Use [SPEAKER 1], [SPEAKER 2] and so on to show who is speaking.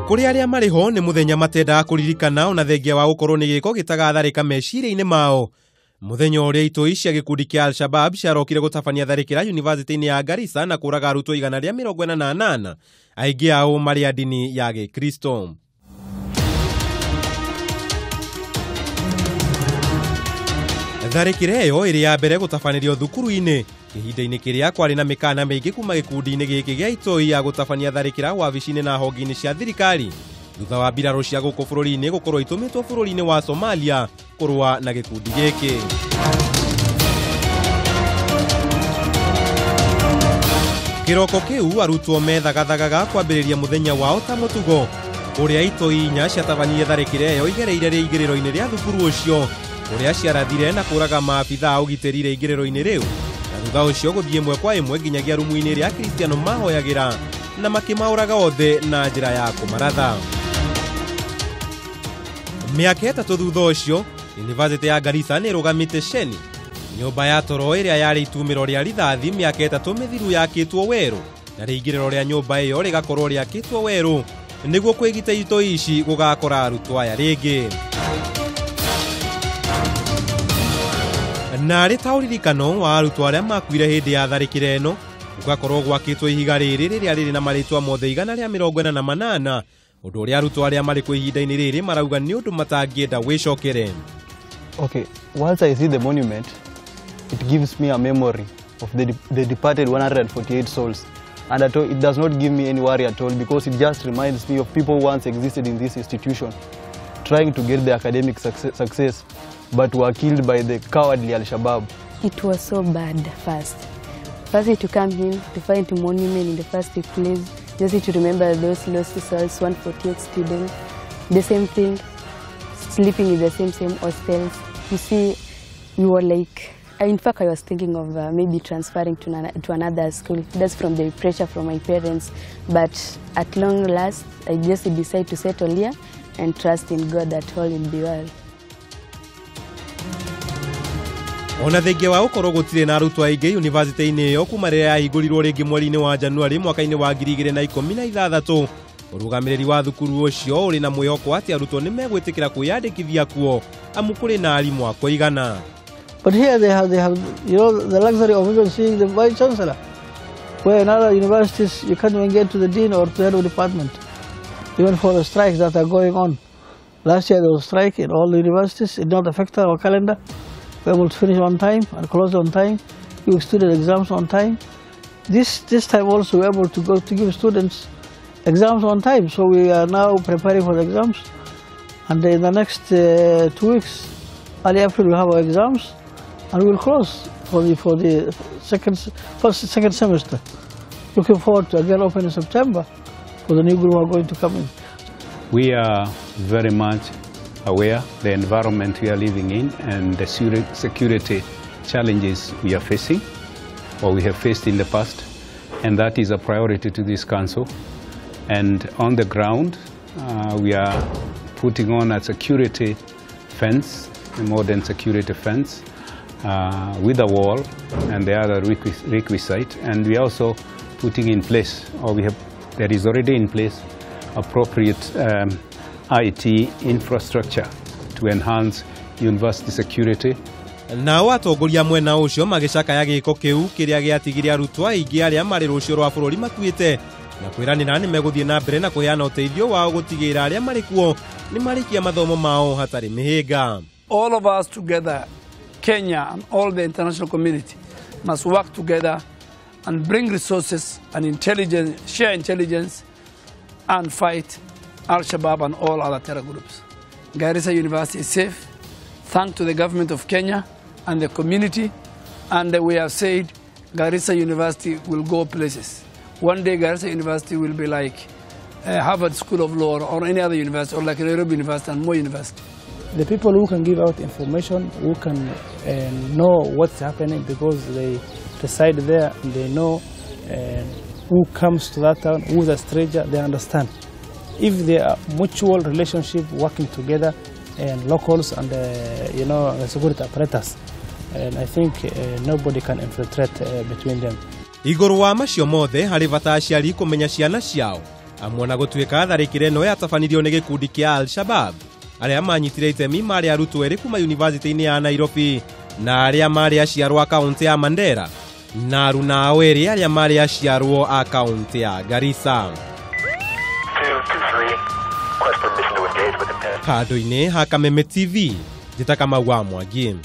[SPEAKER 1] Kũrĩ arĩa marĩ ho nĩ mũthenya matendaga kũririkana ona thengia wa gũkorwo nĩ gĩko gĩtagatharĩka meciria-inĩ mao. Mũthenya ũrĩa itoi cia gĩkundi kĩa Al-Shabab ciarokire gũtabania tharĩkĩra yunivasĩtĩ-inĩ ya Garissa na kũraga arutwo 148, aingĩ ao marĩ a ndini ya Gĩkristo. Tharĩkĩra ĩyo ĩrĩ ya mbere gũtabanĩrio thukuru-inĩ ihinda-inĩ kĩrĩa kwarĩ na mĩkana mĩingĩ kuma gĩkundi-inĩ gĩkĩ gĩa itoi ya gũtabania tharĩkĩra wabici-inĩ na honge-inĩ cia thirikari thutha wa mbirarũ cia gũkũ bũrũri-inĩ gũkorwo itũmĩtwo bũrũri-inĩ wa Somalia kũrũa na gĩkundi gĩkĩ. Kĩroko kĩu arutwo methagathagaga kwambĩrĩria mũthenya wao ta mũtugo kũrĩa itoi inya ciatabanirie tharĩkĩra ĩyo igereire rĩingĩrĩro-inĩ rĩa thukuru ũcio ũrĩa ciarathire na kũraga maabitha a ũgitĩri rĩingĩrĩro-inĩ rĩu na thutha ũcio gũthiĩ ĩmwe kwa ĩmwe nginyagia rumu-inĩ ĩrĩa Akristiano mahoyagĩra na makĩmaũraga othe na njĩra ya kũmaratha. Mĩaka 3 thutha ũcio yunivasĩtĩ ya Garissa nĩ ĩrũgamĩte ceni nyũmba ya toro ĩrĩa yarĩ itumĩro rĩa rithathi mĩaka 3 mĩthiru yakĩtwo werũ na rĩingĩrĩro rĩa nyũmba ĩyo rĩgakorwo rĩakĩtwo werũ nĩguo kwĩgita itoi ici gũgakora arutwo aya rĩngĩ. Na arĩ ta ũririkano wa arutwo arĩa makuire hĩndĩ ya tharĩkĩra ĩno gũgakorwo gwakĩtwo ihiga rĩrĩ rĩrĩa rĩrĩ na marĩtwa mothe 148 ũndũ ũrĩa arutwo arĩa marĩ kuo ihinda-inĩ rĩrĩ marauga nĩ ũndũ matangĩenda wĩcokere.
[SPEAKER 2] Okay, once I see the monument, it gives me a memory of the departed 148 souls. And at all, it does not give me any worry at all because it just reminds me of people who once existed in this institution trying to get the academic success but were killed by the cowardly Al-Shabaab.
[SPEAKER 3] It was so bad first. First to come in, to find a monument in the first place, just to remember those lost souls, 148 students. The same thing, sleeping in the same hostels. You see, we were like, in fact, I was thinking of maybe transferring to another school. That's from the pressure from my parents. But at long last, I just decided to settle here and trust in God that all will be well.
[SPEAKER 1] Ona thengia wa gũkorwo gũtirĩ na arutwo aingĩ yunivasĩtĩ-inĩ ĩyo kuma rĩrĩa yahingũrirwo rĩngĩ mweri-inĩ wa Januarĩ mwaka-inĩ wa 2016 ũrũgamĩrĩri wa thukuru ũcio ũrĩ na mwĩhoko atĩ arutwo nĩ megwĩtĩkĩra kwĩyandĩkithia kuo amu kũrĩ na arimũ a kũigana.
[SPEAKER 4] But here they have you know, the luxury of even seeing the vice chancellor, where in other universities you can't even get to the dean or to the head of department, even for the strikes that are going on. Last year there was a strike in all the universities. It did not affect our calendar. We were able to finish on time and close on time, give student exams on time. This time also we were able to go to give students exams on time. So we are now preparing for the exams, and in the next 2 weeks, early April, we have our exams, and we will close for the second semester. Looking forward to again open in September for the new group who are going to come in.
[SPEAKER 5] We are very much aware the environment we are living in and the security challenges we are facing or we have faced in the past, and that is a priority to this council. And on the ground, we are putting on a security fence, a modern security fence, with a wall and the other requisite. And we are also putting in place, or there is already in place, appropriate IT infrastructure to enhance university security.
[SPEAKER 1] Nao atongoria mwena ũcio magĩcakaya gĩko kĩu kĩrĩa gĩatigire arutwo aingĩ arĩa marĩ rũciũ rwa bũrũri makuĩte na kwĩranĩra nĩ megũthiĩ na mbere na kũheana ũteithio wao gũtigĩrĩra arĩa marĩ kuo nĩ marĩkia mathomo mao hatarĩ mĩhĩnga.
[SPEAKER 6] All of us together, Kenya and all the international community, must work together and bring resources and intelligence, share intelligence and fight Al-Shabaab and all other terror groups. Garissa University is safe, thanks to the government of Kenya and the community, and we have said Garissa University will go places. One day Garissa University will be like Harvard School of Law or any other university, or like Nairobi University and more university.
[SPEAKER 7] The people who can give out information, who can know what's happening because they reside there and they know who comes to that town, who is a stranger, they understand. If they are mutual relationship working together, and locals and you know, the security apparatus, and I think nobody can infiltrate between them.
[SPEAKER 1] Igũrũ wa macio mothe harĩ bata aciari kũmenya ciana ciao Amwe ona gũtuĩka tharĩkĩro ĩno yatabanirio nĩ gĩkundi kĩa Al-Shabab, arĩa manyitire itemi marĩ arutwo erĩ kuma yunivasĩtĩ-inĩ ya Nairobi na arĩa marĩ aciarwo a kaũntĩ ya Mandera na aruna ao erĩ arĩa marĩ aciarwo a kaũntĩ ya Garissa. Handũ-inĩ ha Kameme TV, njĩta Kamau wa Mwangi.